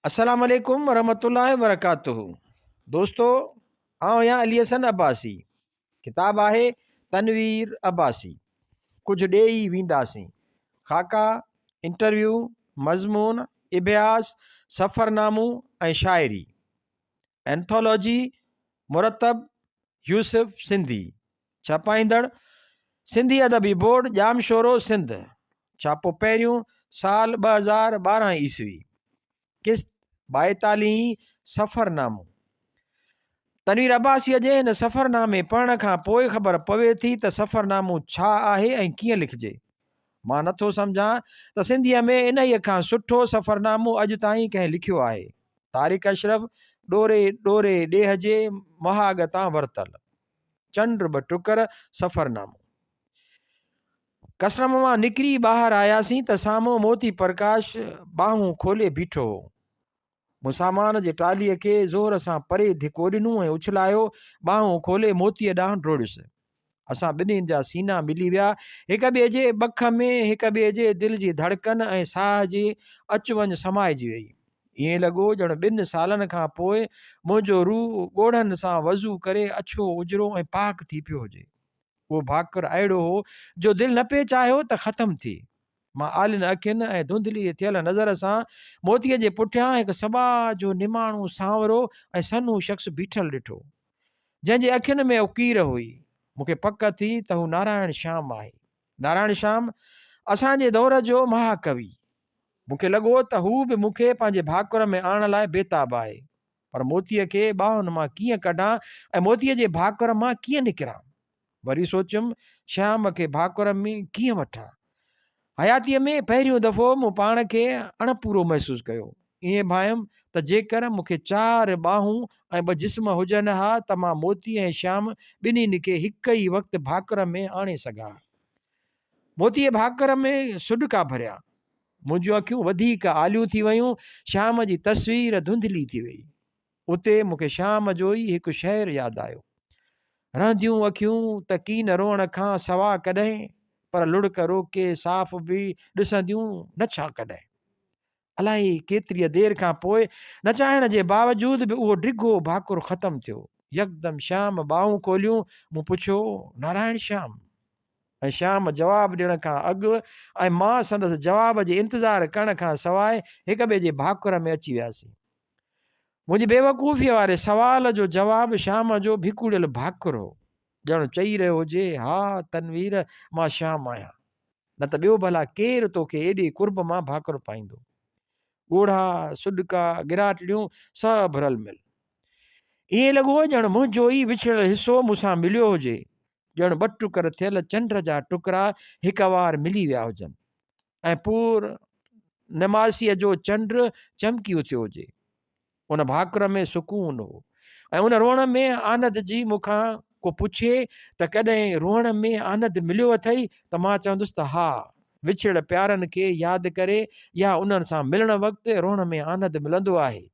السلام عليڪم ورحمة الله وبرڪاته دوستو آئون آهيان علي حسن عباسي ڪتاب آهي تنوير عباسي ڪجهه ڏيئي وينداسين خاڪا انٽرويو مضمون اڀياس سفرنامو ۽ شاعري اينٿولوجي مرتب يوسف سنڌي ڇپائيندڙ سنڌي ادبي بورڊ ڄامشورو سنڌ ڇاپو پهريون سال 2012 عيسوي قسط ٻائيتاليهين سفرنامو تنوير عباسيء جي هن سفرنامي پڙهڻ کان پوء خبر پوي ٿي ته سفرنامو ڇا آهي ۽ ڪيئن لکجي. مان نٿو سمجهان ته سنڌيء ۾ انهيء کان سٺو سفرنامو اڄ تائين ڪنهن لکيو آهي. طارق اشرف ڏوري ڏوري ڏيهه جي مهاڳ تان ورتل. چنڊ ٻه ٽڪر سفرنامو. ڪسٽم مان نڪري ٻاهر آياسين ته سامهون موتي پرڪاش ٻانهون کولي بيٺو هو. مون سامان جي ٽالهيء کي زور سان پري ڌڪو ڏنو ۽ اڇلايو ٻانهون کولي موتيء ڏانهن ڊوڙيس. اسان ٻنهين جا سينا ملي ويا. هڪ ٻئي جي ٻک ۾ هڪ ٻئي جي دل جي ڌڙڪن ۽ ساهه جي اچ وڃ سمائجي ويئي. ائين لڳو ڄڻ ٻن سالن کان پوء منهنجو روح ڳوڙهن سان وضو ڪري اڇو اجرو ۽ پاڪ ٿي پيو هجي. اهو ڀاڪر اهڙو هو جو دل نه پئي چاهيو ته ختم ٿئي. مان آلين اکين ۽ ڌنڌلي ٿيل نظر سان موتيء جي پٺيان هڪ سٻاجهو نماڻو سانورو ۽ سنهو شخص بيٺل ڏٺو، جنهن جي اکين ۾ اڪير هئي. مون کي پڪ ٿي ته هو نارائڻ شيام آهي. نارائڻ شيام اسان جي دور جو مها ڪوي. مون کي لڳو ته هو به مون کي پنهنجي ڀاڪر ۾ آڻڻ لاء بيتاب آهي. پر موتيء کي ٻانهن مان ڪيئن ڪڍان ۽ موتيء جي ڀاڪر مان ڪيئن نڪران؟ وري سوچيم، شيام کي ڀاڪر ۾ ڪيئن وٺان؟ حياتيء ۾ پهريون دفعو مون پاڻ کي اڻپورو محسوس ڪيو. ائين ڀانئيم ته جيڪر مون کي چار ٻانهون ۽ ٻه جسم هجن ها ته مان موتي ۽ شيام ٻنهين کي هڪ ئي وقت ڀاڪر ۾ آڻي سگهان ها. موتيء ڀاڪر ۾ سڏڪا ڀريا. منهنجون اکيون وڌيڪ آليون ٿي ويون. شيام جي تصوير ڌنڌلي ٿي ويئي. اتي مون کي شيام جو ئي هڪ شعر ياد آيو. رهنديون اکيون ته ڪين روئڻ کان سوا ڪڏهن، پر لڙڪ روڪي صاف به ڏسنديون نه ڇا ڪڏهن. الائي ڪيتريء دير کان پوء نه چاهڻ جي باوجود به اهو ڊگهو ڀاڪر ختم ٿيو. يڪدم شيام ٻانهون کوليون. مون پڇيو، نارائڻ شيام؟ ۽ شيام جواب ڏيڻ کان اڳ ۽ مان سندس جواب جي انتظار ڪرڻ کان سواء هڪ ٻئي جي ڀاڪر ۾ اچي وياسين. منهنجي بيوقوفيء واري سوال جو جواب شيام جو ڀڪوڙيل ڀاڪر هو. ڄڻ چئي رهيو هجي، ها تنوير، مان شيام آهيان. نه ته ٻيو ڀلا ڪير توکي ايڏي قرب مان ڀاڪر پائيندو. ڳوڙها، سڏڪا، ڳراٽڙيون سڀ رل مل. ائين لڳو ڄڻ منهنجو ئي وڇڙيل حصو مون سان مليو هجي. ڄڻ ٻه ٽڪر ٿيل چنڊ جا ٽڪرا هڪوار ملي ويا هجن ۽ پور نماسيء جو چنڊ چمڪي اٿيو هجي. ان ڀاڪر ۾ سڪون هو ۽ ان روئڻ ۾ آنند جي مون کان ڪو پڇي ته ڪڏهن روئڻ ۾ آنند مليو اٿئي ته مان چوندس ته ها وڇڙيل پيارن کي ياد ڪري يا انهن سان ملڻ وقت روئڻ ۾ آنند ملندو آهي.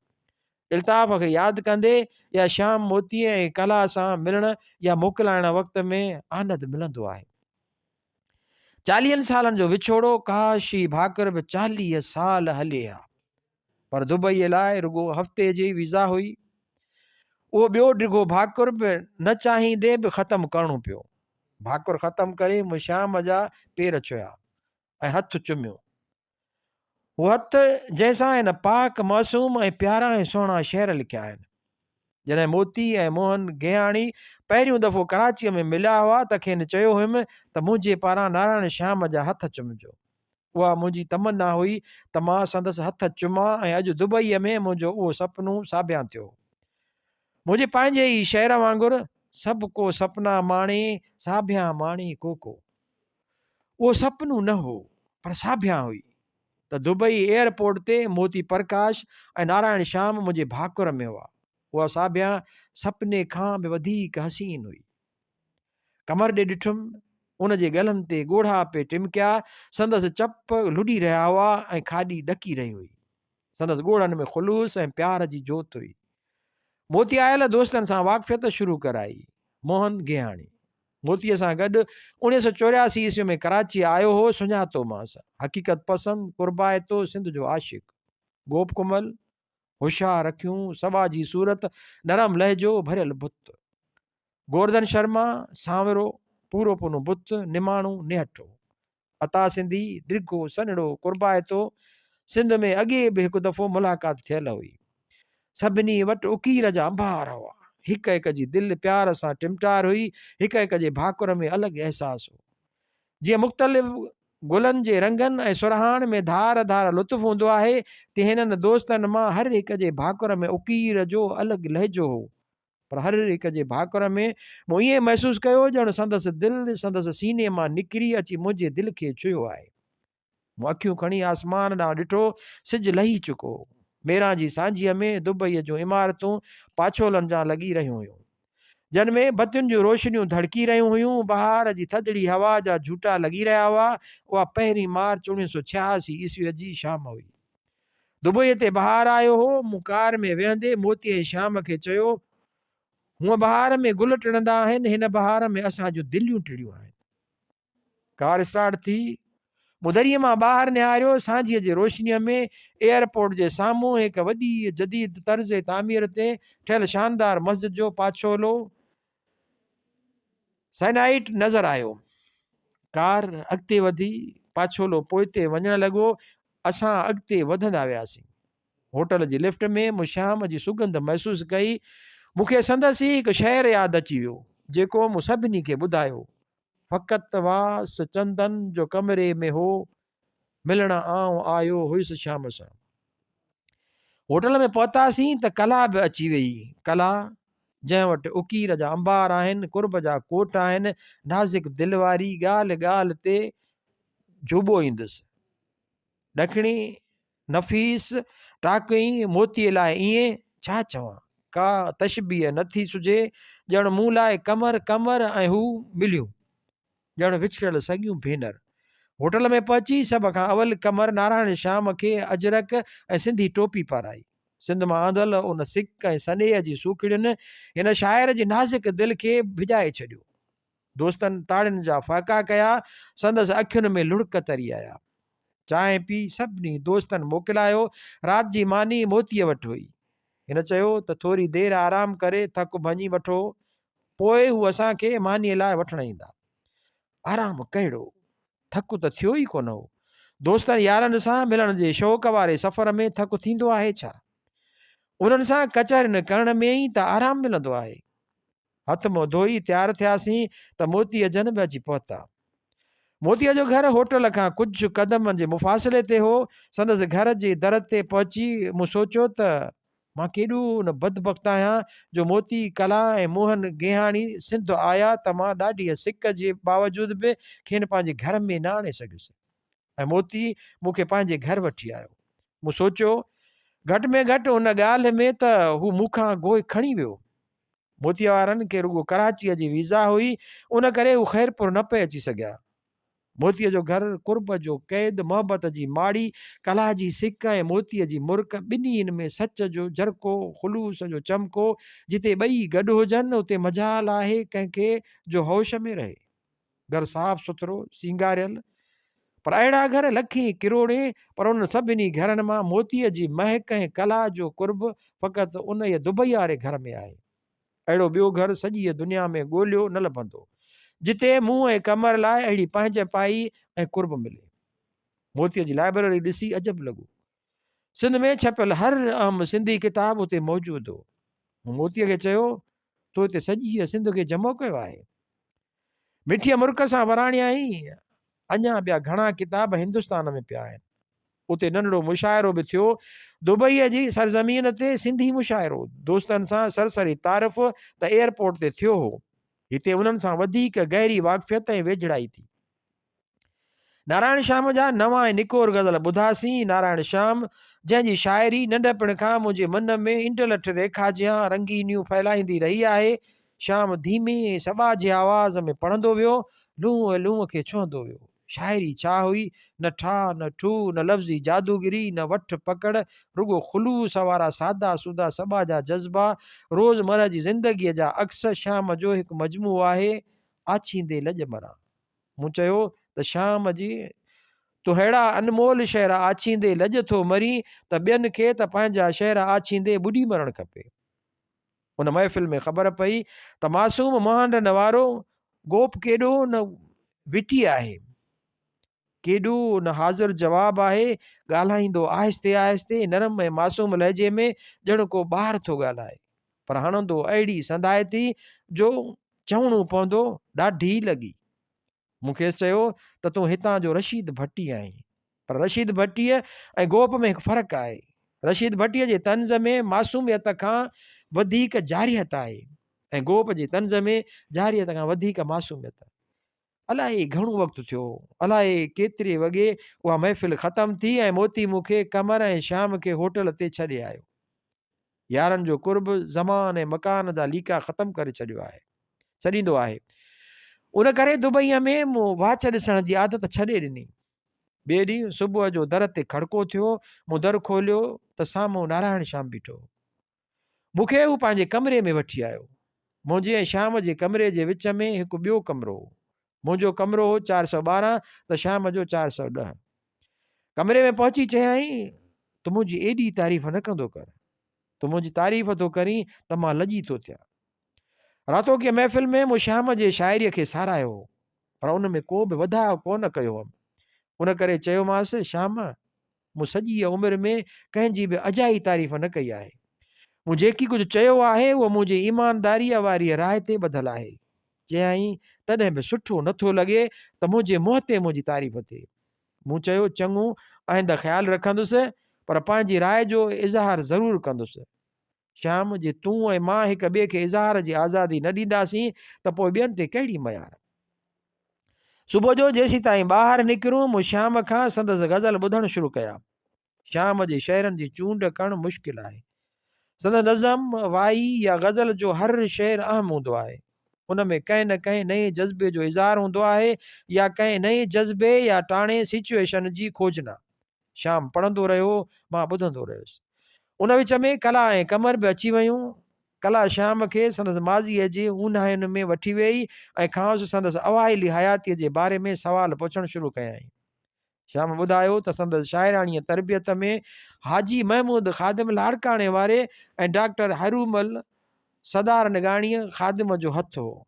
الطاف کي ياد ڪندي يا شيام موتيء ۽ ڪلا سان ملڻ يا موڪلائڻ وقت ۾ آنند ملندو آهي. چاليهن سالن جو وڇوڙو ڪاش هي ڀاڪر به 40 سال هلي ها. پر دبئيء لاء رڳو هفتي جي ويزا هئي. اهو ٻيو ڊگهو ڀاڪر به نه چاهيندي به ختم ڪرڻو پيو. ڀاڪر ختم ڪري مون شيام جا پير ڇهيا ۽ هٿ چميو. هو هٿ جنهن سان هن پاڪ، معصوم ۽ پيارا ۽ سهڻا شعر لکيا آهن. جڏهن موتي ۽ موهن گيهاڻي پهريون دفعو ڪراچيء ۾ مليا هئا ته کين چيو هيم ته منهنجي پاران نارائڻ شيام جا هٿ چمجو. اها منهنجي تمنا هئي ته مان سندس هٿ چمان ۽ اڄ دبئيء ۾ منهنجو اهو سپنو ساڀيان ٿيو. منهنجي پنهنجي ئي شعر وانگر، سڀ ڪو سپنا ماڻي، ساڀيان ماڻي ڪو ڪو. اهو سپنو نه هو، پر ساڀيان هئي ته دبئي ايئرپورٽ تي موتي پرڪاش ۽ نارائڻ شيام منهنجي ڀاڪر ۾ هئا. اها ساڀيان سپني کان به وڌيڪ حسين هئي. قمر ڏي ڏٺم، ان جي ڳلن تي ڳوڙها پئي ٽمڪيا، سندس چپ لڏي رهيا هئا ۽ کاڏي ڏڪي رهي هئي. سندس ڳوڙهن ۾ خلوص ۽ پيار جي جوت هئي. موتي آيل دوستن سان واقفيت شروع ڪرائي. موهن گيهاڻي، موتيء سان گڏ 1984 عيسوي ۾ ڪراچيء آيو هو، سڃاتومانس. حقيقت پسند، قربائتو، سنڌ جو عاشق. گوپ ڪمل. هوشيار اکيون، سٻاجهي صورت، نرم لهجو، ڀريل بت. گورڌن شرما، سانورو، پورو پونو بت، نماڻو، نهٺو. عطا سنڌي، ڊگهو، سنهڙو، قربائتو. سنڌ ۾ اڳي به هڪ دفعو ملاقات ٿيل هئي. سڀني وٽ اڪير جا انبار هئا. هڪ هڪ جي دل پيار سان ٽمٽار هئي. هڪ هڪ جي ڀاڪر ۾ الڳ احساس هو. جيئن مختلف گلن جي رنگن ۽ سرهاڻ ۾ ڌار ڌار لطف هوندو آهي، تيئن هنن دوستن مان هر هڪ جي ڀاڪر ۾ اڪير جو الڳ لهجو هو. پر هر هڪ جي ڀاڪر ۾ مون ائين محسوس ڪيو ڄڻ سندس دل سندس سيني مان نڪري اچي منهنجي دل کي ڇهيو آهي. مون اکيون کڻي آسمان ڏانهن ڏٺو، سج لهي چڪو هو. ميران جي سانجهيء ۾ دبئيء جون عمارتون پاڇولن جان لڳي رهيون هيون. جن ۾ بتين جون روشنيون ڌڙڪي رهيون هيون، بهار جي ٿڌڙي هوا جا جهوٽا لڳي رهيا هئا. اها پهرين مارچ 1986 عيسويء جي شام هئي. دبئيء تي بهار آيو هو. مون ڪار ۾ ويهندي موتي ۽ شيام کي چيو، هونء بهار ۾ گل ٽڙندا آهن، هن بهار ۾ اسان جون دليون ٽڙيون آهن. ڪار اسٽارٽ ٿي. مون دريء مان ٻاهر نهاريو. سانجهيء جي روشنيء ۾ ايئرپورٽ جي سامهون هڪ وڏيء جديد طرز تعمير تي ٺهيل شاندار مسجد جو پاڇولو سينائيٽ نظر آيو. ڪار اڳتي وڌي، پاڇولو پوئتي وڃڻ لڳو. اسان اڳتي وڌندا وياسين. هوٽل جي لفٽ ۾ مون شيام جي سڳنڌ محسوس ڪئي. مون کي سندس ئي هڪ شعر ياد اچي ويو، جيڪو مون سڀني کي ٻڌايو. فقط واس چندن جو ڪمري ۾ هو، ملڻ آئون آيو هيس شام سان. هوٽل ۾ پهتاسين ته ڪلا به اچي ويئي. ڪلا، جنهن وٽ اڪير جا انبار آهن، قرب جا ڪوٽ آهن، نازڪ دل واري، ڳالهه ڳالهه تي جهوٻو ايندس. ڏکڻي، نفيس، ٽاڪئين موتيء لاء ائين، ڇا چوان، ڪا تشبيهه نه ٿي سجهي، ڄڻ مون لاء قمر قمر ۽ هو مليون، ڄڻ وڇڙيل سڳيون ڀينر. هوٽل ۾ پهچي سڀ کان اول قمر نارائڻ شيام کي اجرڪ ۽ سنڌي ٽوپي پارائي. سنڌ مان آندل ان سڪ ۽ سنيهه جي سوکڙين هن شاعر جي نازڪ دل کي ڀڄائي ڇڏيو. دوستن تاڙين جا ڦهڪا ڪيا، سندس اکين ۾ لڙڪ تري آيا. چانهه پي سڀني دوستن موڪلايو. رات جي ماني موتيء وٽ هئي. هن چيو ته ٿوري دير آرام ڪري ٿڪ ڀڃي وٺو، پوء هو اسان کي مانيء لاء وٺڻ ايندا. آرام ڪهڙو؟ ٿڪ ته ٿيو ئي ڪونه هو. دوستن يارن سان ملڻ جي شوق واري سفر ۾ ٿڪ ٿيندو آهي ڇا؟ انهن سان ڪچهرين ڪرڻ ۾ ئي ته آرام ملندو آهي. هٿ منهن ڌوئي تيار ٿياسين ته موتيء جن به اچي پهتا. موتيء جو گهر هوٽل کان ڪجهه قدمن جي مفاصلي تي هو. سندس گهر جي در تي پهچي مون سوچيو ته مان ڪيڏو نه بدبخت آهيان جو موتي ڪلا ۽ موهن گيهاڻي سنڌ آيا ته مان ڏاڍيء سڪ جي باوجود به کين پنهنجي گهر ۾ نه آڻي سگهيس ۽ موتي مون کي پنهنجي گهر وٺي آيو. مون سوچيو گهٽ ۾ گهٽ ان ڳالهه ۾ ته هو مون کان گوء کڻي ويو. موتيء وارن کي رڳو ڪراچيء جي ويزا هئي، ان ڪري هو خيرپور نه پئي اچي سگهيا. موتيء جو گهر، قرب جو قيد، محبت جي ماڙي، ڪلا جي سڪ ۽ موتيء جي مرڪ، ٻنهين ۾ سچ جو جرڪو، خلوص جو چمڪو، جتي ٻئي گڏ هجن، اتي مجال آهي ڪنهن کي جو هوش ۾ رهي. گهر صاف سٿرو، سينگاريل، پر اهڙا گهر لکين ڪروڙين، پر انهن سڀني گهرن مان موتيء جي مهڪ ۽ ڪلا جو قرب فقط انهيء دبئي واري گهر ۾ آهي. اهڙو ٻيو گهر سڄيء دنيا ۾ ڳوليو نه لڀندو، جتي مون ۽ قمر لاء اهڙي پنهنجپائي ۽ قرب ملي. موتيء جي لائبرري ڏسي عجب لڳو. سنڌ ۾ ڇپيل هر اهم سنڌي ڪتاب اتي موجود هو. مون موتيء کي چيو، تو هتي سڄيء سنڌ کي جمع ڪيو آهي. مٺيء مرڪ سان وراڻيائين، اڃا ٻيا گهڻا ڪتاب هندستان ۾ پيا آهن. اتي ننڍڙو مشاعرو به ٿيو. دبئيء جي سرزمين تي سنڌي مشاعرو، دوستن سان سرسري تعارف ته ايئرپورٽ تي ٿيو هو. هتي انهن سان وڌيڪ گهري واقفيت ۽ ويجهڙائي ٿي. نارائڻ شيام جا نوان ۽ نڪور غزل ٻڌاسين. نارائڻ شيام، جنهن جي شاعري ننڍپڻ کان منهنجي من ۾ انڊلٺ ريکا جيان رنگينيون ڦهلائيندي رهي آهي، شيام ڌيمي ۽ سٻاجهي آواز ۾ پڙهندو ويو، لونء لونء کي ڇهندو ويو. شاعري ڇا هئي؟ نه ٺاهه، نه ٺوهه، نه لفظي جادوگري، نه وٺ پڪڙ، رڳو خلوص وارا سادا سودا سٻاجها جذبا، روزمره جي زندگيء جا عڪس، شيام جو هڪ مجموعو آهي، آڇيندي لڄ مران. مون چيو ته شام جي تون ههڙا انمول شعر آڇيندي لڄ ٿو مرين ته ٻين کي ته پنهنجا شعر آڇيندي ٻڏي مرڻ کپي. ان محفل ۾ خبر پئي ته معصوم مهانڊن وارو گوپ ڪيڏو نه وٽي آهي. ڪيڏو نه حاضر جواب آهي، ڳالهائيندو آهستي آهستي، نرم ۽ معصوم لهجي ۾ ڄڻ ڪو ٻار ٿو ڳالهائي. پر هڻندو اهڙي سنڌائتي جو چوڻو پوندو ڏاڍي لڳي. مون کيس چيو ته تون هتان جو رشيد ڀٽي آهين. پر رشيد ڀٽيء ۽ گوپ ۾ هڪ فرق آهي. رشيد ڀٽيء جي طنز ۾ معصوميت کان وڌيڪ جارحيت آهي ۽ گوپ جي طنز ۾ جارحيت کان وڌيڪ معصوميت. الائي گهڻو وقت ٿيو هو، الائي ڪيتري وڳي اها محفل ختم ٿي ۽ موتي مون کي قمر ۽ شيام کي هوٽل تي ڇڏي آيو. يارن جو قرب زمان ۽ مڪان جا ليڪا ختم ڪري ڇڏيو آهي ڇڏيندو آهي. ان ڪري دبئيء ۾ مون واچ ڏسڻ جي عادت ڇڏي ڏني. ٻئي ڏينهن صبح جو در تي کڙڪو ٿيو، مون در کوليو ته سامهون نارائڻ شيام بيٺو هو. مون کي هو پنهنجي ڪمري ۾ وٺي آيو. منهنجي ۽ شيام جي ڪمري جي وچ ۾ هڪ ٻيو ڪمرو هو. منهنجو ڪمرو هو 412 ته شيام جو 410. ڪمري ۾ پهچي چيائين، تون منهنجي ايڏي تعريف نه ڪندو ڪر. تون منهنجي تعريف ٿو ڪرين ته مان لڄي ٿو ٿيان. راتوڪيء محفل ۾ مون شيام جي شاعريء کي ساراهيو هو، پر ان ۾ ڪو به وڌاء ڪو نه ڪيو هئم. ان ڪري چيومانس، شيام، مون سڄيء عمر ۾ ڪنهن جي به اجائي تعريف نه ڪئي آهي. مون جيڪي ڪجهه چيو آهي، اهو منهنجي ايمانداريء واريء راء تي ٻڌل آهي. چيائين، تڏهن به سٺو نه ٿو لڳي ته منهنجي منهن تي منهنجي تعريف ٿئي. مون چيو، چڱو، آئنده خيال رکندس، پر پنهنجي راء جو اظهار ضرور ڪندس. شيام، جي تون ۽ مان هڪ ٻئي کي اظهار جي آزادي نه ڏينداسين ته پوء ٻين تي ڪهڙي ميار؟ صبح جو جيسيتائين ٻاهر نڪرون، مون شيام کان سندس غزل ٻڌڻ شروع ڪيا. شيام جي شعرن جي چونڊ ڪرڻ مشڪل آهي. سندس نظم، وائي يا غزل جو هر شعر اهم هوندو آهي. ان ۾ ڪنهن نه ڪنهن نئين جذبي جو اظهار هوندو آهي يا ڪنهن نئين جذبي يا ٽاڻي، Situation، جي کوجنا. شيام پڙهندو رهيو، مان ٻڌندو رهيس. ان وچ ۾ ڪلا ۽ قمر به اچي ويون. ڪلا شيام کي سندس ماضيء جي اونهاين ۾ وٺي ويئي ۽ کانئس سندس اوائلي حياتيء جي باري ۾ سوال پڇڻ شروع ڪيائين. شيام ٻڌايو ته سندس شاعراڻيء تربيت ۾ حاجي محمود خادم لاڙڪاڻي واري ۽ ڊاڪٽر هرومل صدارنگاڻيء خادم جو هٿ هو.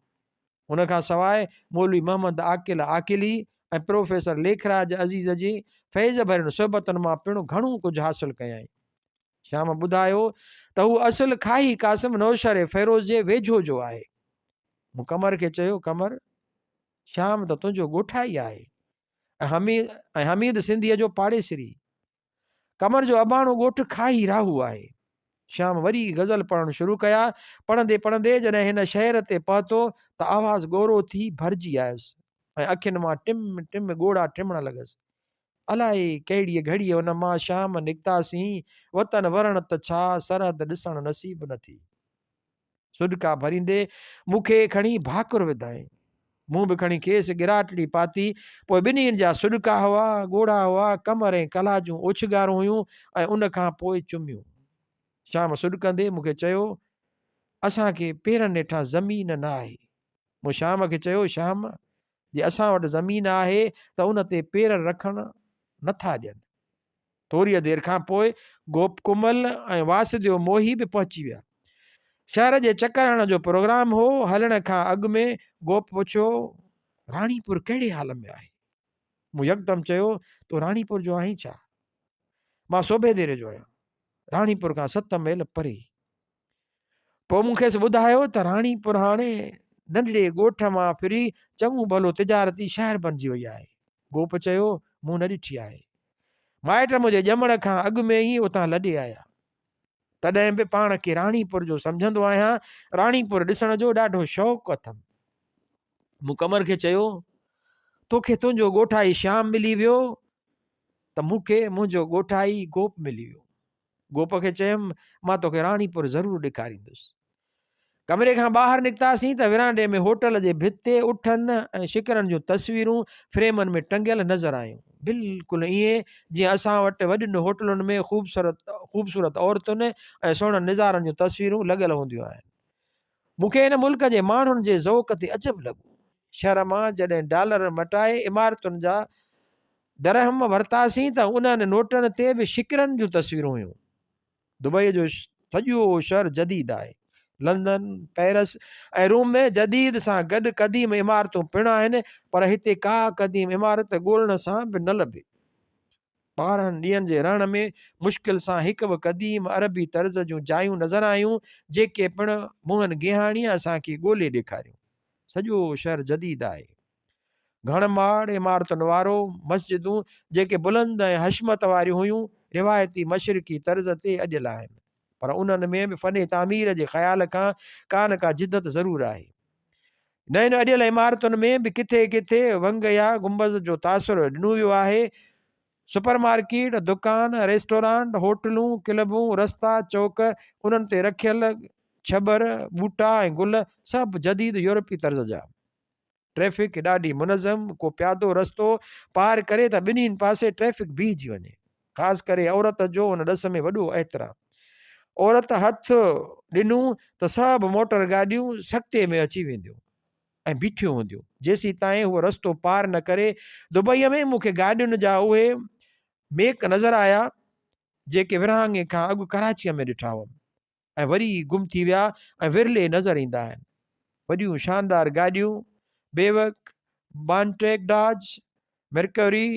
ان کان سواء مولوي محمد عاقل عاقلي ۽ پروفيسر ليکراج عزيز جي فيض ڀرين صحبتن مان پڻ گهڻو ڪجهه حاصل ڪيائين. شيام ٻڌايو ته هو اصل کاهي قاسم نوشهري فيروز جي ويجهو جو آهي. مون قمر کي چيو، قمر! شيام ته تنهنجو ڳوٺائي آهي ۽ حميد سنڌيء جو پاڙيسري. قمر جو اباڻو ڳوٺ کاهي راهو آهي. شيام وري غزل پڙهڻ شروع ڪيا. پڙهندي پڙهندي جڏهن هن شعر تي پهتو ته آواز ڳورو ٿي ڀرجي آيس ۽ اکين مان ٽم ٽم ڳوڙها ٽمڻ لڳس. الائي ڪهڙيء گهڙيء ان مان شيام نڪتاسين، وطن ورڻ ته ڇا، سرحد ڏسڻ نصيب نه ٿي. سڏڪا ڀريندي مون کي کڻي ڀاڪر وڌائين. مون به کڻي کيس ڳراٽڙي پاتي. پوء ٻنهين جا سڏڪا هئا، ڳوڙها هئا، ڪمر ۽ ڪلها جون اوڇگارون هيون ۽ ان کان پوء چميون. شام سڏڪندي مون کي چيو، اسان کي پيرن هيٺان زمين نه آهي. مون شام کي چيو، شام، جي اسان وٽ زمين آهي ته ان تي پير رکڻ نه ٿا ڏين. ٿوريء دير کان پوء گوپ ڪمل ۽ واسديو موهي به پهچي ويا. شهر جي چڪر هڻڻ جو پروگرام هو. هلڻ کان اڳ ۾ گوپ پڇيو، راڻيپور ڪهڙي حال ۾ آهي؟ مون يڪدم چيو، تون راڻيپور جو آهين ڇا؟ مان سوڀيديري جو آهيان. راڻيپور کان ست ميل پري. پوء مون کيس ٻڌايو ته راڻيپور هاڻي ننڍڙي ڳوٺ مان ڦري چڱو ڀلو تجارتي شهر بڻجي وئي آهي. گوپ چيو، مون نه ڏٺي آهي. مائٽ منهنجي ڄمڻ کان اڳ ۾ ئي اتان لڏي آيا. تڏهن به پاڻ کي راڻيپور جو سمجهندو آهيان. راڻيپور ڏسڻ جو ڏاڍو شوق اٿم. مون قمر کي چيو، توکي تنهنجو ڳوٺائي شيام ملي ويو ته مون کي منهنجو ڳوٺائي گوپ ملي ويو. گوپ کي چيم، مان توکي راڻيپور ضرور ڏيکاريندس. ڪمري کان ٻاهر نڪتاسين ته ورانڊي ۾ هوٽل جي ڀت تي اٺن ۽ شڪرن جون تصويرون فريمن ۾ ٽنگيل نظر آيون. بلڪل ائين جيئن اسان وٽ وڏين هوٽلن ۾ خوبصورت خوبصورت عورتن ۽ سهڻن نظارن جون تصويرون لڳل هونديون آهن. مون کي هن ملڪ جي ماڻهن جي ذوق تي عجب لڳو. شهر مان جڏهن ڊالر مٽائي عمارتن جا. درهم ورتاسين ته انهن نوٽن تي به شڪرن جون تصويرون هيون. دبئيء جو سڄو شهر جديد آهي. لندن، پئرس ۽ روم ۾ جديد سان گڏ قديم عمارتون پڻ آهن، پر هتي ڪا قديم عمارت ڳولڻ سان به نه لڀي. 12 ڏينهن جي رهڻ ۾ مشڪل سان هڪ به قديم عربي طرز جون جايون نظر آيون، جيڪي پڻ موهن گيهاڻيء اسان کي ڳولي ڏيکاريون. سڄو شهر جديد آهي. گهڻ ماڙ عمارتن وارو، مسجدون، جيڪي بلند ۽ حشمت واريون هيون، روايتي مشرقي طرز تي اڏيل آهن، پر انهن ۾ به فن تعمير جي خيال کان ڪا نه ڪا جدت ضرور آهي. نين اڏيل عمارتن ۾ به ڪٿي ڪٿي ونگ يا گنبذ جو تاثر ڏنو ويو آهي. سپر مارڪيٽ، دڪان، ريسٽورانٽ، هوٽلون، ڪلبون، رستا، چوڪ، انهن تي رکيل ڇٻر، ٻوٽا ۽ گل سڀ جديد يورپي طرز جا. ٽريفڪ ڏاڍي منظم، ڪو پيادو رستو پار ڪري ته ٻنهين پاسي ٽريفڪ بيهجي وڃي. خاص ڪري عورت جو ان ڏس ۾ وڏو احترام. عورت هٿ ڏنو ته سڀ موٽر گاڏيون سڪتي ۾ اچي وينديون ۽ بيٺيون هونديون، جيسيتائين هوء رستو پار نه ڪري. دبئيء ۾ مون کي گاڏين جا اهي ميڪ نظر آيا، جيڪي ورهاڱي کان اڳ ڪراچيء ۾ ڏٺا هئم. ۽ وري گم ٿي ويا ۽ ورلي نظر ايندا آهن. وڏيون شاندار گاڏيون، بيوڪ، بانٽيڪ ڊاج، مرڪيوري،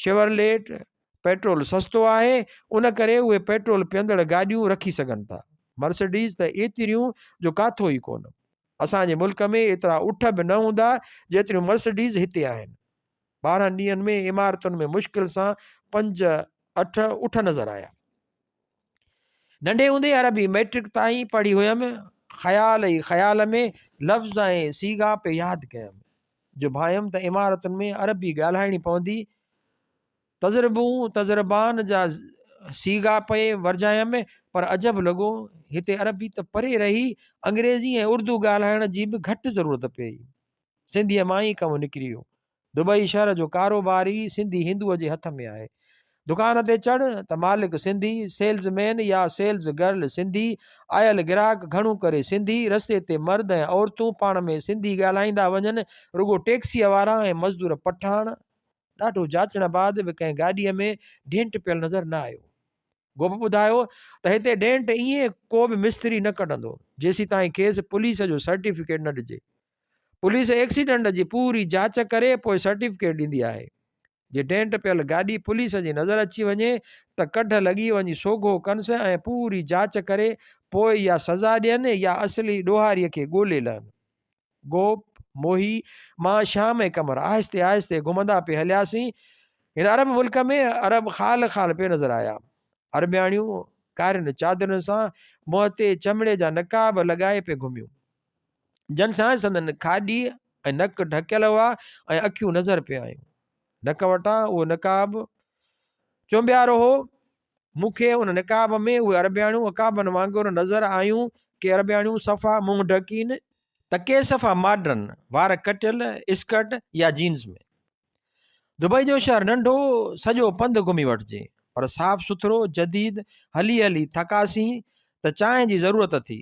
شيورليٽ، پيٽرول سستو آهي ان ڪري اهي پيٽرول پيئندڙ گاڏيون رکي سگهن ٿا. مرسڊيز ته ايتريون جو ڪاٿو ئي ڪونه. اسان جي ملڪ ۾ ايترا اٺ به نه هوندا جيتريون مرسڊيز هتي آهن. 12 ڏينهن ۾ عمارتن ۾ مشڪل سان پنج اٺ اٺ نظر آيا. ننڍي هوندي عربي مئٽرڪ تائين پڙهي هيم. خيال ئي خيال ۾ لفظ ۽ صيغا پئي ياد ڪيم. جو ڀانئيم ته عمارتن ۾ عربي ڳالهائڻي پوندي. تجربون تجربان جا صيغا پئي ورجايم پر عجب لڳو هتي عربي ته پري رهي انگريزي ۽ اردو ڳالهائڻ جي به گهٽ ضرورت پيئي. سنڌيء مان ئي ڪم نڪري ويو. دبئي شهر جو ڪاروبار ئي سنڌي هندوء جي هٿ ۾ آهي. دڪان تي چڙهه ته مالڪ سنڌي، سيلز مين يا سيلز گرل سنڌي، آيل گراهڪ گهڻو ڪري سنڌي، رستي تي مرد ۽ عورتون پاڻ ۾ سنڌي ڳالهائيندا وڃن، رڳو ٽيڪسيء وارا ۽ مزدور پٺاڻ. ڏاڍو جاچڻ بعد به ڪنهن گاڏيء ۾ ڊينٽ پيل نظر نه آيو. گوپ ٻڌايو ته هتي ڊينٽ ائين ڪو به مستري نه ڪڍندو، جيسيتائين کيس پوليس جو سرٽيفڪيٽ نه ڏجي. پوليس ايڪسيڊنٽ جي پوري جاچ ڪري پوء سرٽيفڪيٽ ڏيندي آهي. جي ڊينٽ پيل گاڏي پوليس جي نظر اچي وڃي ته ڪڍ لڳي وڃي سوگهو ڪنس ۽ پوري جاچ ڪري پوء يا سزا ڏين يا اصلي ڏوهاري کي ڳولي لهن. گوپ، موهي، مان، شيام ۽ قمر آهستي آهستي گهمندا پئي هلياسين. هن عرب ملڪ ۾ عرب خال خال پئي نظر آيا. عربياڻيون ڪارين چادرن سان منهن تي چمڙي جا نقاب لڳائي پئي گهميون. جن سان سندن کاڏي ۽ نڪ ڍڪيل هئا ۽ اکيون نظر پئي آيون. نڪ وٽان اهو نقاب چونبيارو هو. مون کي ان نقاب ۾ اهي عربياڻيون عقابن وانگر نظر آيون. ڪي عربياڻيون صفا منهن ڍڪين. ته ڪي صفا ماڊرن، وار ڪٽيل، اسڪرٽ يا جينز ۾. دبئي جو شهر ننڍو، سڄو پنڌ گهمي وٺجي، پر صاف سٿرو، جديد، هلي هلي ٿڪاسين ته چانهه جي ضرورت ٿي.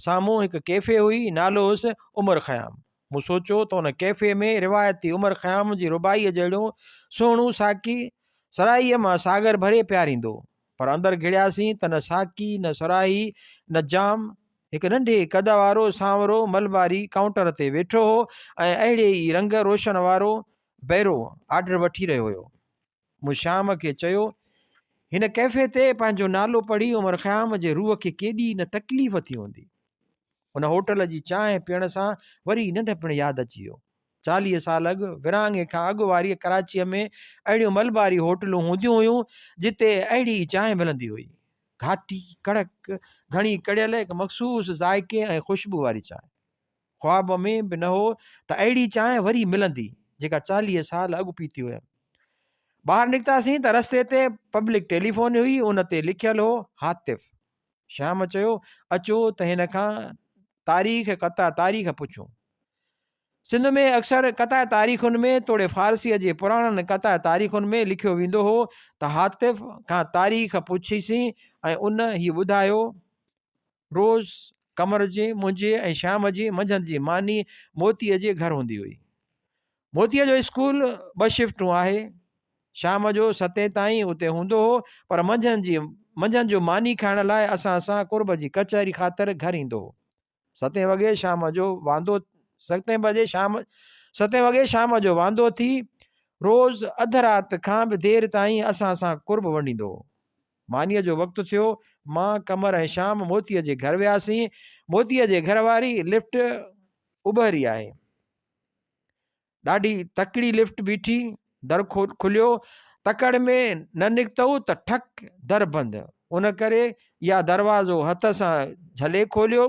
سامهون هڪ ڪيفي هئي، نالو هيس عمر خيام. مون سوچيو ته ان ڪيفي ۾ روايتي عمر خيام جي رباعيء جهڙو سهڻو ساقي صراحيء مان ساغر ڀري پياريندو. پر اندر گهڙياسين ته نه ساقي، نه صراحي، نه جام. هڪ ننڍي قد وارو سانورو ملباري ڪائونٽر تي ويٺو هو ۽ اهڙي ئي رنگ روشن وارو بيرو آرڊر وٺي رهيو هيو. مون شيام کي چيو، هن ڪيفي تي پنهنجو نالو پڙهي عمر خيام جي روح کي ڪيڏي نه تڪليف ٿي هوندي. ان هوٽل جي چانهه پيئڻ سان وري ننڍپڻ ياد اچي ويو. 40 سال اڳ، ورهاڱي کان اڳ واريء ڪراچيء ۾ اهڙيون ملباري هوٽلون هونديون هيون، جتي اهڙي ئي چانهه ملندي هئي. گهاٽي، ڪڙڪ، گهڻي ڪڙيل، هڪ مخصوص ذائقي ۽ خوشبو واري چانهه. خواب ۾ به نه هو ته اهڙي چانهه وري ملندي، جيڪا 40 سال اڳ پيتي هيم. ٻاهر نڪتاسين ته رستي تي پبلڪ ٽيليفون هئي، ان تي لکيل هو، هاتف. شيام چيو، اچو ته هن کان تاريخ قطع تاريخ پڇون. سنڌ ۾ اڪثر قطع تاريخن ۾ توڙي فارسيء جي پراڻن قطع تاريخن ۾ لکيو ويندو هو ته هاتف کان تاريخ پڇيسين ۽ ان هي ٻڌايو، روز قمر جي، منهنجي ۽ شيام جي منجهند جي ماني موتيء جي گهر هوندي هئي. موتيء جو اسڪول ٻه شفٽون آهي. شام جو ستين تائين اتي هوندو هو، پر منجهند جي منجهند جو ماني کائڻ لاء اسان سان قرب جي ڪچهري خاطر گهر ايندو هو. ستين وڳي شام جو واندو ستين بجي شام ستين وڳي شام جو واندو ٿي روز اڌ رات کان به دير تائين اسان سان قرب ونڊيندو هو. مانيء جو وقت ٿيو، مان، قمر ۽ شام موتيء جي گهر وياسين. موتيء جي گهر واري لفٽ اٻهري آهي. ڏاڍي تڪڙي لفٽ بيٺي، در کليو، تڪڙ ۾ نه نڪتو ته ٺڪ در بند. ان ڪري يا دروازو هٿ سان جهلي کوليو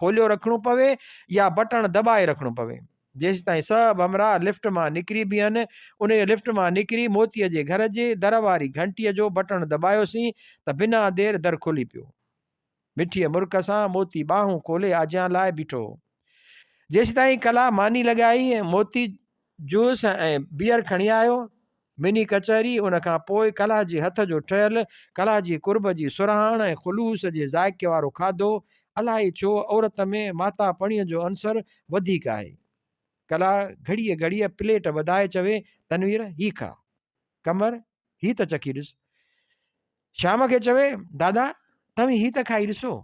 کوليو رکڻو پوي يا بٽڻ دٻائي رکڻو پوي. جيستائين سڀ همراهه لفٽ مان نڪري بيهن. انهيء لفٽ مان نڪري موتيء جي گهر جي در واري گهنٽيء جو بٽڻ دٻايوسين ته بنا دير در کلي پيو. مٺيء مرڪ سان موتي ٻانهون کولي آجيان لاء بيٺو هو. جيستائين ڪلا ماني لڳائي ۽ موتي جوس ۽ بيئر کڻي آيو. مني ڪچهري ان کان پوء ڪلا جي هٿ جو ٺهيل، ڪلا جي قرب جي سرهاڻ ۽ خلوص جي ذائقي وارو کاڌو، الائي ڇو عورت ۾ ماتا پڻي جو عنصر وڌيڪ آهي. ڪلا گهڙيء گهڙيء پليٽ وڌائي چوي، تنوير، هي کاء. قمر، هي ته چکي ڏس. شيام کي چوي، دادا، توهين هي ته کائي ڏسو.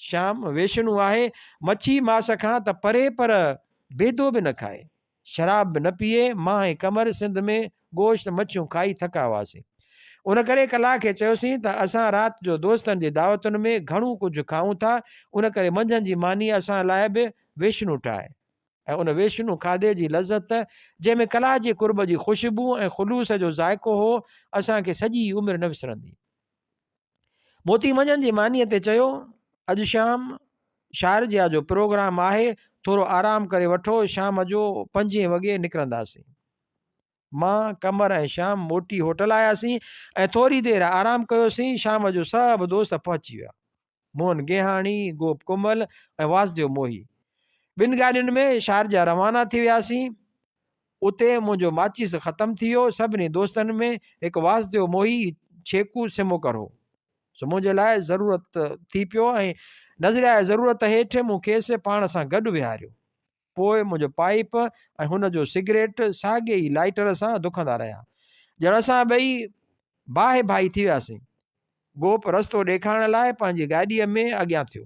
شيام، ويشنو آهي، مڇي ماس کان ته پري پر بيدو به نه کائي. شراب به نه پيئي، مان ۽ قمر سنڌ ۾ گوشت مڇيون کائي ٿڪا هئاسين. ان ڪري ڪلا کي چيوسين ته اسان رات جو دوستن جي دعوتن ۾ گهڻو ڪجهه کائون ٿا، ان ڪري منجهند جي ماني اسان لاء به ويشنو ٺاهه. ۽ ان ويشنو کاڌي جي لذت، جنهن ۾ ڪلا جي قرب جي خوشبو ۽ خلوص جو ذائقو هو، اسان کي سڄي عمر نه وسرندي. موتي منجهند جي مانيء تي چيو، اڄ شام شارجه جو پروگرام آهي، ٿورو آرام ڪري وٺو، شام جو پنجين وڳي نڪرنداسين. مان، قمر ۽ شام موٽي هوٽل آياسين ۽ ٿوري دير آرام ڪيوسين، شام جو سڀ دوست پهچي ويا. موهن گيهاڻي، گوپ ڪمل ۽ واسديو موهي. ٻن گاڏين ۾ شارجه روانا ٿي وياسين. اتي منهنجو ماچيس ختم ٿي ويو. سڀني دوستن ۾ هڪ واسديو موهي ڇيڪو سموڪر هو. سو منهنجي لاء ضرورت ٿي پيو ۽ نظرياء ضرورت هيٺ مون کيس پاڻ سان گڏ ويهاريو. پوء منهنجو پائيپ ۽ هن جو سگريٽ ساڳئي ئي لائيٽر سان دکندا رهيا. ڄڻ اسان ٻئي باهه ڀائي ٿي وياسين. گوپ رستو ڏيکارڻ لاء پنهنجي گاڏيء ۾ اڳيان ٿيو.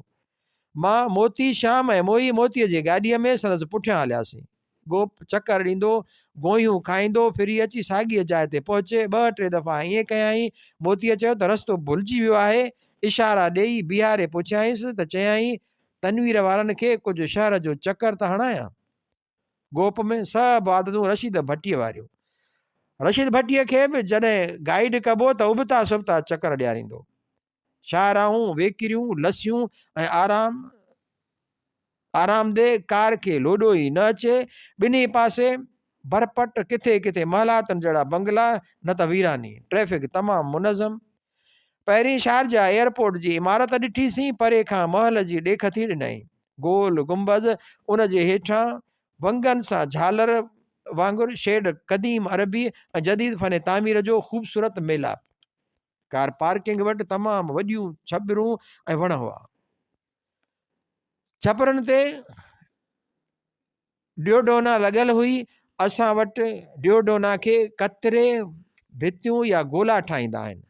مان، موتي، شيام ۽ موهي موتيء جي گاڏيء ۾ سندس پٺيان هلياسين. گوپ چڪر ڏيندو، گوهيون کائيندو، ڦري اچي ساڳيء جاء تي پهچي، ٻه ٽي دفعا ائين ڪيائين. موتيء چيو ته رستو ڀلجي ويو آهي. اشارا ڏيئي بيهاري پڇيائينس ته چيائين، تنوير وارن کي ڪجهه شهر جو چڪر ته هڻايان. گوپ ۾ سڀ عادتون رشيد ڀٽيء واريون. رشيد ڀٽيء کي به جڏهن گائيڊ ڪبو ته ابتا سبتا چڪر ڏياريندو. شاهراهون، ويڪريون، لسيون ۽ آرام آرامده ڪار کي لوڏو ئي نه اچي. ٻنهي پاسي برپٽ، ڪٿي ڪٿي محلاتن جهڙا بنگلا، نه ته ويراني. ٽريفڪ تمام منظم. پهرين شارجه ايئرپورٽ جي عمارت ڏٺيسين، پري کان محل جي ڏيک ٿي ڏنائين. گول گنبذ، ان جي هيٺان ونگن سان جهالر وانگر شيڊ، قديم عربي ۽ جديد فن تعمير جو خوبصورت ميلاپ. ڪار پارڪنگ وٽ تمام وڏيون ڇٻرون ۽ وڻ هئا. ڇپرن تي ڊيوڊونا لڳل هئي. اسان وٽ ڊيوڊونا کي ڪتري ڀتيون يا گولا ٺاهيندا آهن،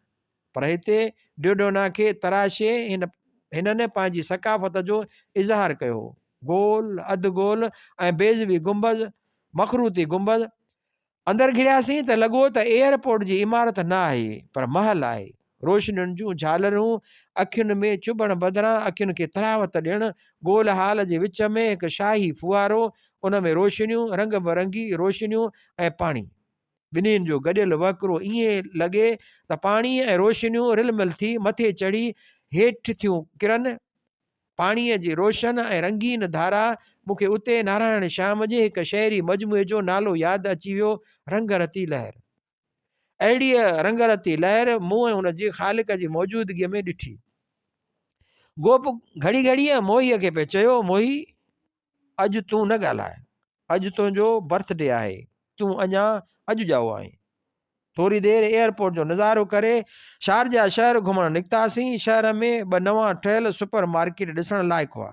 پر هتي ڊيوڊونا کي تراشي هنن پنهنجي ثقافت جو اظهار ڪيو هو. گول، اڌ گول ۽ بيضوي گنبذ، مخروطي گنبذ، اندر گهڙياسين ته لڳو ته ايئرپورٽ جي عمارت نه آهي پر محل آهي. روشنين جون جهالرون اکين ۾ چڀڻ بدران اکين کي تراوت ڏيڻ، گول هال جي وچ ۾ هڪ شاهي ڦوهارو، ان ۾ روشنيون، رنگ برنگي روشنيون ۽ پاڻي. ٻنهين جو گڏيل وهڪرو ائين لڳي ته پاڻي ۽ روشنيون رلمل ٿي مٿي چڙهي هيٺ ٿيون ڪرن. پاڻيء جي روشن ۽ رنگين ڌارا، مون کي اتي نارائڻ شيام جي هڪ شعري مجموعي جو نالو ياد اچي ويو، رنگ رتي لهر. اهڙيء رنگ رتي لهر مون ۽ ان جي خالق جي موجودگيء ۾ ڏٺي. گوپ گهڙي گهڙيء موهيء کي پئي چيو، موهي، اڄ تون نه ڳالهاء. اڄ تنهنجو برٿ ڊي آهي. تون اڃا اڄ ڄائو آهين. ٿوري دير ايئرپورٽ جو نظارو ڪري شارجه شهر گهمڻ نڪتاسين. شهر ۾ ٻه نوان ٺهيل سپر مارڪيٽ ڏسڻ لائق هئا.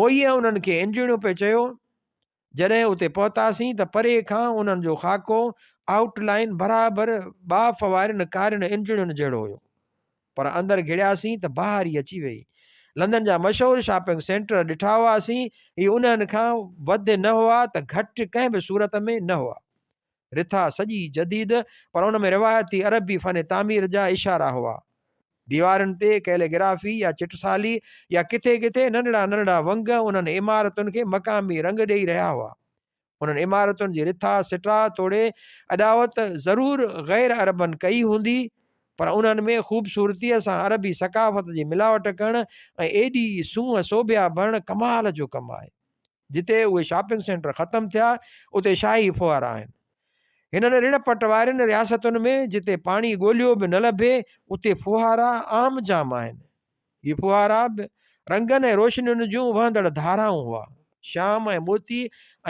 موهيء انهن کي انجڻيون پئي چيو. جڏهن اتي پهتاسين ته پري کان انهن جو خاڪو، آئوٽ لائين، برابر ٻاڦ وارين ڪارين انجڻين جهڙو هيو. پر اندر گهڙياسين ته بهار ئي اچي ويئي. لندن جا مشهور شاپنگ سينٽر ڏٺا هئاسين، هي انهن کان وڌ نه هئا ته گهٽ ڪنهن به صورت ۾ نه هئا. رٿا سڄي جديد پر ان ۾ روايتي عربي فن تعمير جا اشارا هئا. ديوارن تي ڪئليگرافي يا چٽسالي يا ڪٿي ڪٿي ننڍڙا ننڍڙا ونگ انهن عمارتن کي مقامي رنگ ڏيئي رهيا هئا. انهن عمارتن جي رٿا سٽا توڙي اڏاوت ضرور غير عربن ڪئي هوندي پر انهن ۾ خوبصورتيء سان عربي ثقافت جي ملاوٽ ڪرڻ ۽ ايڏي سونهن سوڀيا ڀرڻ ڪمال جو ڪم آهي. جتي اهي شاپنگ سينٽر ختم ٿيا اتي شاهي ڦوهارا آهن. هنن رڙ پٽ وارين رياستن ۾ جتي پاڻي ڳوليو به نه لڀي اتي ڦوهارا عام جام آهن. هي ڦوهارا به رنگن ۽ روشنين جون وهندڙ ڌارائون هئا. شيام ۽ موتي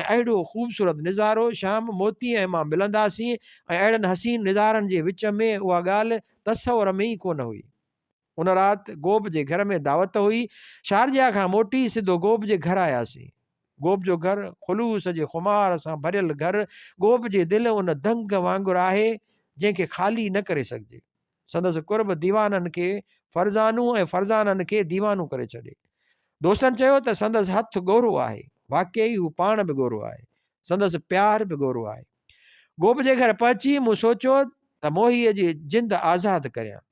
۽ اهڙو خوبصورت نظارو شيام، موتي ۽ مان ملنداسين ۽ اهڙن حسين نظارن جي وچ ۾ اها ڳالهه تصور ۾ ئي ڪونه هئي. ان رات گوپ جي گهر ۾ دعوت هئي. شارجه کان موٽي سڌو گوپ جي گهر آياسين. گوپ جو گهر خلوص جي خمار سان ڀريل گهر، گوپ جي دل ان دنگ وانگر آهي، جنهن کي خالي نه ڪري سگهجي. سندس قرب ديوانن کي فرزانو ۽ فرزانن کي ديوانو ڪري ڇڏي. دوستن چيو ته سندس هٿ ڳورو آهي. واقعي هو پاڻ به ڳورو آهي. سندس پيار به ڳورو آهي. گوپ جي گهر پهچي مون سوچيو ته موهيء جي جند آزاد ڪريان.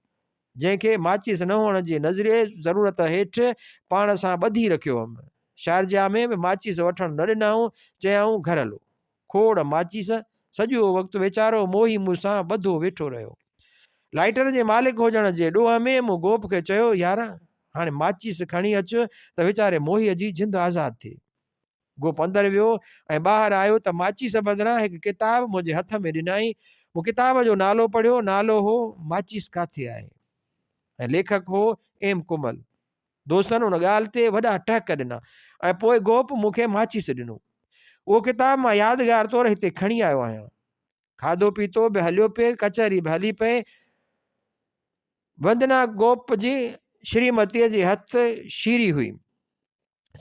جنهن کي ماچيس نه هئڻ جي نظريي ضرورت هيٺ پاڻ سان ٻڌي رکيو هئم. شارجه ۾ به ماچيس وٺڻ نه ڏنائون، چيائون گهر هلو. کوڙ ماچيس، سڄو وقت ويچارو موهي مون سان ٻڌو ويٺو رهيو. لائيٽر جي مالڪ هجڻ جي ڏوهه ۾ مون گوپ کي چيو، يار! هاڻي ماچيس کڻي اچ ته ويچاري موهيء جي جند آزاد ٿئي. گوپ اندر ويو ۽ ٻاهر آيو ته ماچيس بدران هڪ ڪتاب منهنجي هٿ ۾ ڏنائين. مون ڪتاب جو نالو پڙهيو، نالو هو ماچيس ڪاٿي آهي؟ ۽ ليکڪ هو ايم ڪمل. دوستن ان ڳالهه تي وڏا ٽهڪ ڏنا ۽ پوء گوپ مون کي ماچيس ڏنو. اهو ڪتاب مان يادگار طور هتي کڻي آيو آهيان. کاڌو پيتو به هليو پئي، ڪچهري به هلي پئي. وندنا گوپ جي شريمتيء جي هٿ شيري هئي.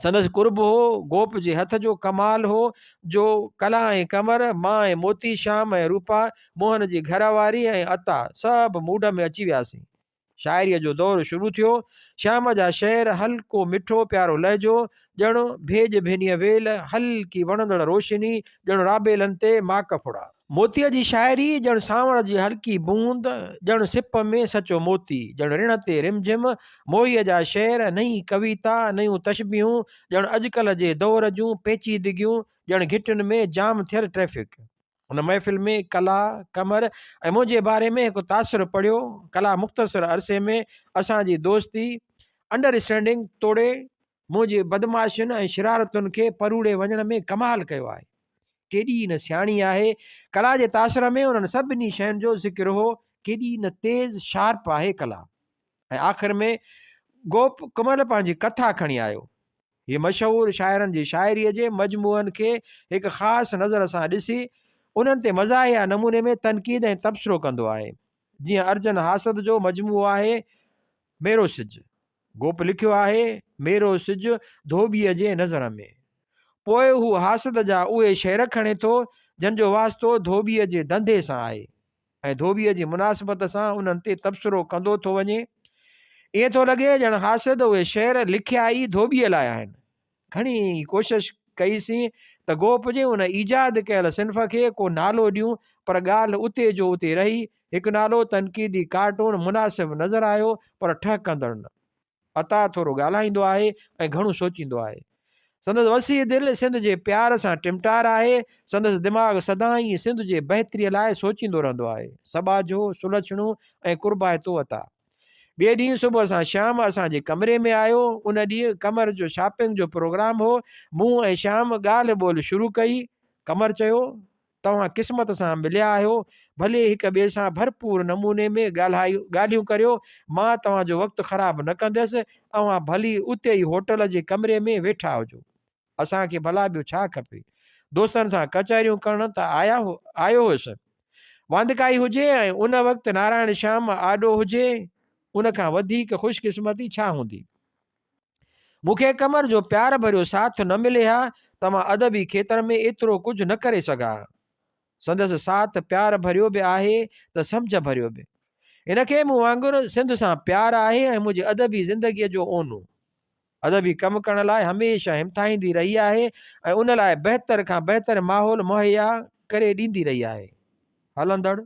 سندس قرب هو، گوپ جي هٿ جو ڪمال هو، جو ڪلا ۽ قمر، مان ۽ موتي، شيام ۽ روپا، موهن جي گهر واري ۽ عطا، سڀ موڊ ۾ اچي وياسين. شاعريء جو دور شروع ٿيو. شيام جا شعر، هلڪو مٺو پيارو لهجو، ڄڻ ڀيڄ ڀينيء ويل، هلڪي وڻندڙ روشني، ڄڻ رابيلن تي ماڪ ڦڙا. موتيء جي شاعري ڄڻ سانوڻ جي هلڪي بوند، ڄڻ سپ ۾ سچو موتي، ڄڻ رڻ تي رمجھم، موهيء جا شعر، نئين ڪويتا، نيون تشبيهون، ڄڻ اڄڪلهه جي دور جون پيچيدگيون، ڄڻ گهٽين ۾ جام ٿيل ٽريفڪ. ان محفل ۾ ڪلا، قمر ۽ منهنجي باري ۾ هڪ تاثر پڙهيو. ڪلا مختصر عرصي ۾ اسان جي دوستي، انڊر اسٽينڊنگ توڙي منهنجي بدمعاشين ۽ شرارتن کي پروڙي وڃڻ ۾ ڪمال ڪيو آهي. ڪيڏي نه سياڻي آهي. ڪلا جي تاثر ۾ انهن سڀني شين جو ذڪر هو. ڪيڏي نه تيز شارپ آهي ڪلا. ۽ آخر ۾ گوپ ڪمل پنهنجي ڪٿا کڻي آيو. هي مشهور شاعرن جي شاعريء جي مجموعن کي هڪ خاص نظر سان ڏسي، انهن تي مزاحيه نموني ۾ تنقيد ۽ تبصرو ڪندو آهي. جيئن ارجن حاسد جو مجموعو آهي ميرو سج. گوپ لکيو آهي، ميرو سج ڌوٻيء جي نظر ۾. پوء هو حاسد جا اهي شعر کڻي ٿو، جن جو واسطو ڌوٻيء جي ڌنڌي سان آهي ۽ ڌوٻيء جي مناسبت سان انهن تي تبصرو ڪندو ٿو وڃي. ائين ٿو لڳي ڄڻ حاسد اهي شعر لکيا ئي ڌوٻيء لاء آهن. گهڻي ڪوشش ڪئي سين ته گوپ جي ان ايجاد ڪيل صنف کي ڪو نالو ڏيون پر ڳالهه اتي جو اتي رهي. هڪ نالو تنقيدي ڪارٽون مناسب نظر آيو پر ٺهڪندڙ نه. عطا ٿورو ڳالهائيندو آهي ۽ گهڻو سوچيندو آهي. سندس وسيع دل سنڌ جي پيار سان ٽمٽار آهي. سندس دماغ سدائين سنڌ جي بهتريء لاء سوچيندو رهندو آهي. سٻاجهو، سلڇڻو ۽ قربائتو عطا. ٻئي ڏينهن صبح سان شيام اسان جي ڪمري ۾ آيو. ان ڏينهن قمر جو شاپنگ جو پروگرام هو. مون ۽ شيام ڳالهه ٻولهه شروع ڪئي. قمر چيو، توهان قسمت سان مليا آهيو. ڀلي هڪ ٻئي سان ڀرپور نموني ۾ ڳالهيون ڪريو. مان توهان جو وقت خراب نه ڪندس. اوهان ڀلي اتي ئي هوٽل جي ڪمري ۾ ويٺا هجو. اسان کي ڀلا ٻيو ڇا کپي؟ دوستن سان ڪچهريون ڪرڻ ته آيو هيس. واندڪائي هجي ۽ ان وقت نارائڻ شيام آڏو هجي، ان کان وڌيڪ خوش قسمتي ڇا هوندي؟ مون کي قمر جو پيار ڀريو ساٿ نه ملي ها ته مان ادبي کيتر ۾ ايترو ڪجهه نه ڪري سگهان ها. سندس ساٿ پيار ڀريو به آهي ته سمجهه ڀريو به. هن کي مون وانگر سنڌ سان پيار آهي ۽ منهنجي ادبي زندگيء جو اونو. ادبي ڪم ڪرڻ لاء هميشه همٿائيندي رهي آهي ۽ ان لاء بهتر کان بهتر ماحول مهيا ڪري ڏيندي رهي آهي. هلندڙ.